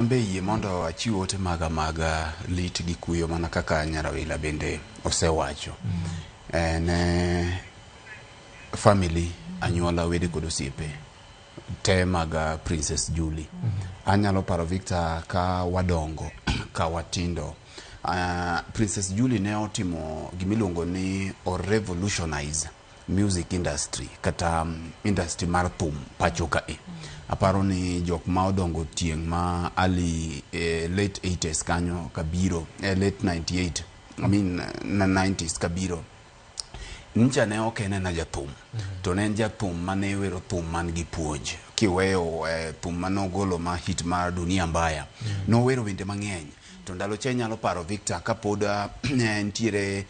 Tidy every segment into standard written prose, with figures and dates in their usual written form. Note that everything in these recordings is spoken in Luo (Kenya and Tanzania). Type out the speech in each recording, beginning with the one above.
Be yie mondo achiw ote maga mag lit gi kuyo mana kaka Nyarawila bende osewacho. Ne family, anyuola, wede kod osiepe te mag Princess Julie. Anyalo paro, Victor, ka wadongo ka watindo, Princess Julie ne otimo gimiluongo ni o revolutionize music industry kata industry mar thum pacho kae. Aparo ni jok ma odongo tieng' ma early late 80s kanyo kabiro, late 98, I mean 90s kabiro, ncha ne ok en ena jathum, to ne en jathum mane wero thum man gi puonj. Kiweyo thum manogolo ma hit mar Dunia Mbaya, nowero wende mang'eny. To ndalo cha inyalo paro, Victor, kapod ne nitiere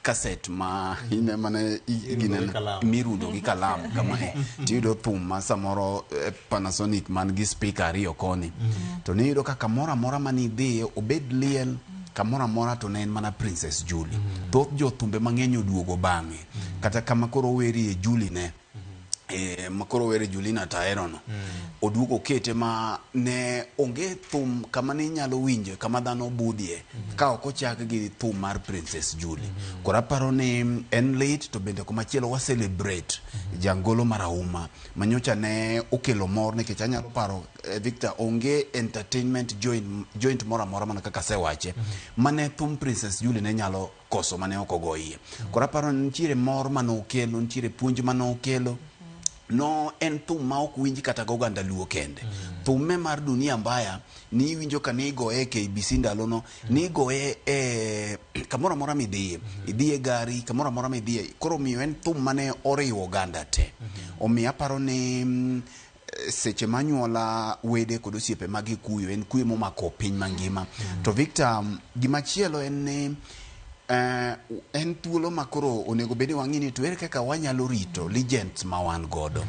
kaset ma ine mane Irundo gi kalam. Mirundo gi kalam kamae, tiyudo thum ma samoro Panasonic man gi speaker ariyo koni, to niyudo ka kamoro amora manidhiye, obed liel, kamoro amora, to ne en mana Princess Julie. Thoth jothumbe mang'eny oduogo bang'e, kata kama koro owerie Julie ne ma koro were Julina Taerono, oduogo okete ma ne onge thum kama ne inyalo winjo kama dhano budhie ka ok ochak gi thum mar Princess Julie. Koro aparo ni en lit, to bende komachielo wa celebrate jangolo marahuma manyocha ne okelo mor, nikech anyalo paro, Victor, onge entertainment joint moro amora, mana kaka asewache, mane thum Princess Julie ne nyalo koso mane ok ogo iye. Koro aparo ni nitiere mor manokelo, nitiere puonj manokelo. No en thum ma ok winj kata go oganda Luo kende. Thume mar Dunia Mbaya ni iwinjo ka nigoye e KBC ndalono, nigoye e kamoro amora midhiye, idhiye gari, kamoro amora midhiye. Koro omiyo en thum mane oriwo oganda te. Omiyo aparo ni seche ma anyuola, wede kod osiepe mag kuyo, en kuyo momako piny mangima. To Victor, gimachielo en ni en thuolo ma koro onego bed ni wang'i ni to ere kaka wanyalo rito legends ma wan godo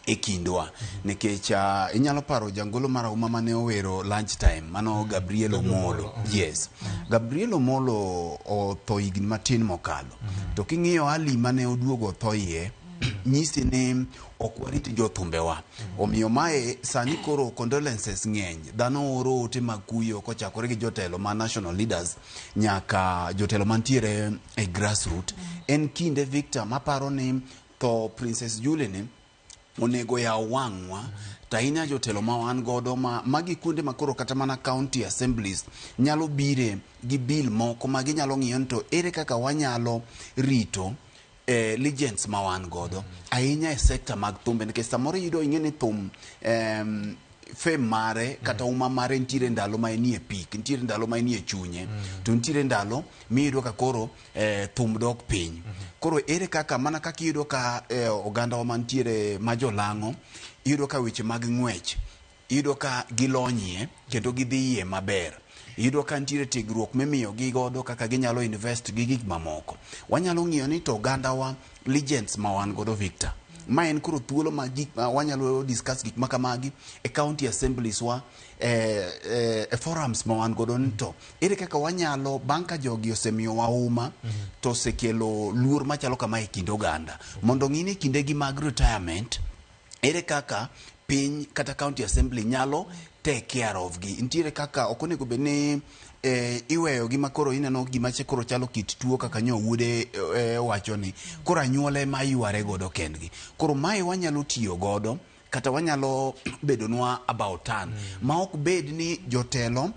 e kindwa, nikech inyalo paro jangolo marahuma mane owero Lunch Time, mano Gabriel Omolo. Yes, Gabriel Omolo otho higni matin mokalo, to king'iyo hali mane oduogo otho iye, nyisi ni ok warit jothumbewa. Omiyo mae sani koro condolences ng'eny, dhano oro ote mag kuyo kochakore gi jotelo ma national leaders nyaka jotelo mantiere e grassroot. En kinde, Victor, maparo ni tho Princess Julie ni onego yaw wang'wa, to ahinya jotelo ma wan godo ma magi kuonde ma koro kata mana county assemblies nyalo bire gi bill moko ma ginyalo ng'iyo ni to ere kaka wanyalo rito legends ma wan godo, ahinya e sector mag thumbe, nikech samoro iyudo ing'e ni thum fame mare kata uma mare nitiere ndalo ma enie peak, nitiere ndalo ma enie chunye, to nitiere ndalo miyudo ka koro thum dok piny. Koro ere kaka, mana kaka iyudo ka ogandawa mantiere ma jolang'o, iyudo ka weche mag ng'wech, iyudo ka gilonyie kendo gidhiye maber, iyudo ka nitiere tiegruok mimiyogi godo kaka ginyalo invest gi gik mamoko. Wanyalo ng'iyo ni to ogandawa, legends ma wan godo, Victor, ma en koro thuolo ma gik ma wanyalo discuss gik ma kamagi e county assemblies wa, e forums ma wan godo, ni to ere kaka wanyalo, bang' ka jogi osemiyowa uma to osekelo luor machalo kama e kind oganda, mondo ng'i ni kindegi mag retirement ere kaka piny kata county assembly nyalo take care of gi. Nitiere kaka ok onego bed ni iweyo gi ma koro ineno gima koro chalo kit tuo kaka nyo wuode wacho ni koro anyuola ema yware godo kendgi. Koro mae wanyalo tiyo godo kata wanyalo bedonwa about turn ma ok bed ni jotelo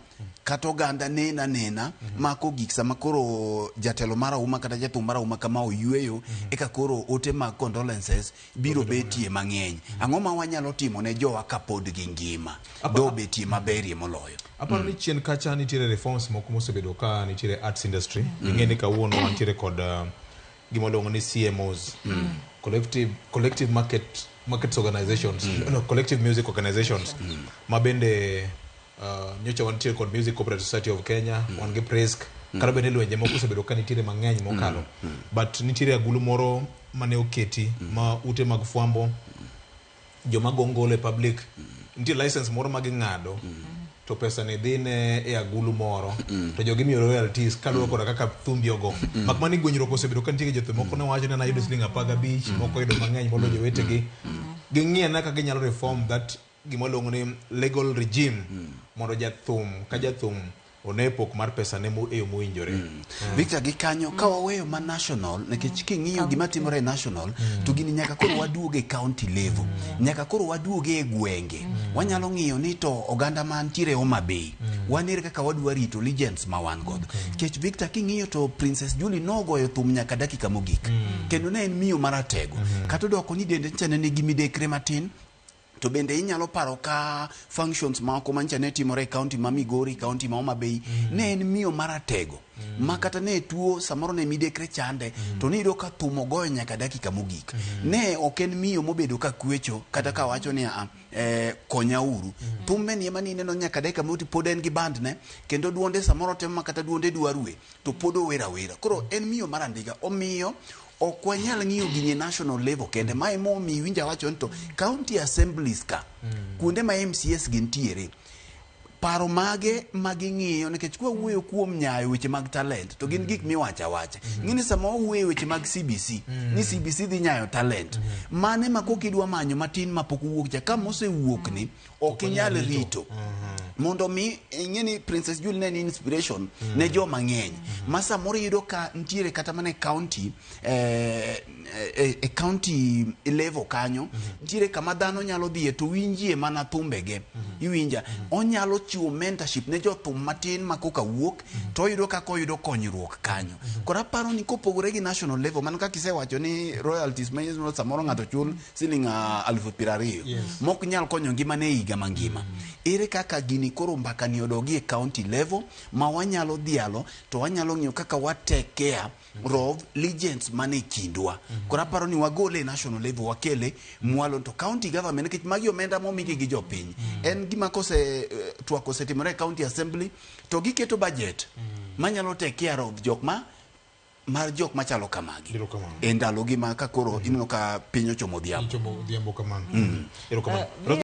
kata oganda nena nena mako gik sama koro jatelo marahuma kata jathum marahuma kama oyweyo, eka koro ote mag condolences biro betie mang'eny. Ang'o ma wanyalo timo ne jowa kapod gingima do betie maberie moloyo? Aparo ni chien kacha nitiere reforms moko mosebedo ka nitiere arts industry. Ing'e ni kawuono wantiere kod gima waluongo ni CMOs, collective markets organizations, no, collective music organizations, ma bende nyocha wantiere kod Music Copyright Society of Kenya, wan gi PRISK, kata bende lwenje moko osebedo ka nitiere mang'eny mokalo, but nitiere agulu moro mane oketi ma ute mag fwambo, joma go ngolo e public, nitie license moro ma ging'ado to pesa ni dhi ne e agulu moro, to jogi imiyo royalties kaluwore koda kaka thumbi ogo. Mak mana ni gwenyruok osebedo ka nitie. Jothum moko ne wacho ni an ayudo siling 15, moko oyudo mang'eny moloyo jowetegi. Ging'i ane kaka ginyalo reform that gima waluongo ni legal regime. Mondo jathum ka jathum one pok mar pesa ne e yo mowinjore. Victor, gi kanyo ka waweyo ma national, nikech king'iyo gima timore e national, to gini nyaka koro waduog e county level, nyaka koro waduog e gwenge. Wanyalo ng'iyo ni to oganda mantiere Homa Bay, wan ere kaka wadwa rito legends ma wan godo. Nikech Victor, king'iyo to Princess Julie nogoyo thum nyaka dakika mogik, kendo ne en miyo maratego. Kata odoko ni dende ncha ne nigi midekre matin, to bende inyalo paro ka functions moko mancha ne timore e county ma Migori, county ma Homa Bay, ne en miyo maratego ma kata ne tuo samoro ne midekre chande, to niyudo ka thum ogoyo nyaka dakika mogik. Ne ok en miyo mobedo ka kwecho kata ka wacho ni a konyauru. Thumbe ni ema nineno nyaka dakika mogik pod en gi band ne, kendo duonde samoro temo ma kata duonde dwa rwe to pod owero awera. Koro en miyo mar andiga, omiyo ok wanyal ng'iyo gini e national level kende. Mae momiyo iwinjo awacho ni to county assemblies ka, kuonde ma MCS gintiere, paro mage ma ging'iyo, nikech kwa wuoyo kuom nyayo weche mag talent to gin gik miwacho awacha. Ng'e ni sama wawuoyo weche mag CBC, ni CBC dhi nyayo talent mane ma koka idwa manyo matin ma pok owuok cha, ka mosewuok ni ok inyal rito mondo mi ing'e ni Princess Julie ne en inspiration ne joma ng'eny, ma samoro iyudo ka nitiere kata mana e county, e county level kanyo, nitiere kama dhano nyalo dhiye to winjie mana thumbege. Iwinja, onyalo chiwo mentorship ne jothum matin ma koka wuok, to oyudo kaka oyudo konyruok kanyo. Koro aparo ni kopogore gi national level, mano kaka isewacho ni royalties ma samoro ng'ato chul siling 20,000 mok nyal konyo ngimane e higa mangima. Ere kaka gini koro mbaka ni odogi e county level ma wanyalo dhialo to wanyalo ng'iyo kaka wa take care of legends mane kindwa? Koro aparo ni wagole e national level, wakele mwalo to county government, nikech magi omenda momigi gi jopiny. En gima kose twak osetimore e county assembly to giketo budget manyalo take care of jok ma mar jok machalo kamagi Erokamano. e ndalogi ma ka koro ineno ka piny ochomo odhiambo. Chomo odhiambo kamano. Erokamano.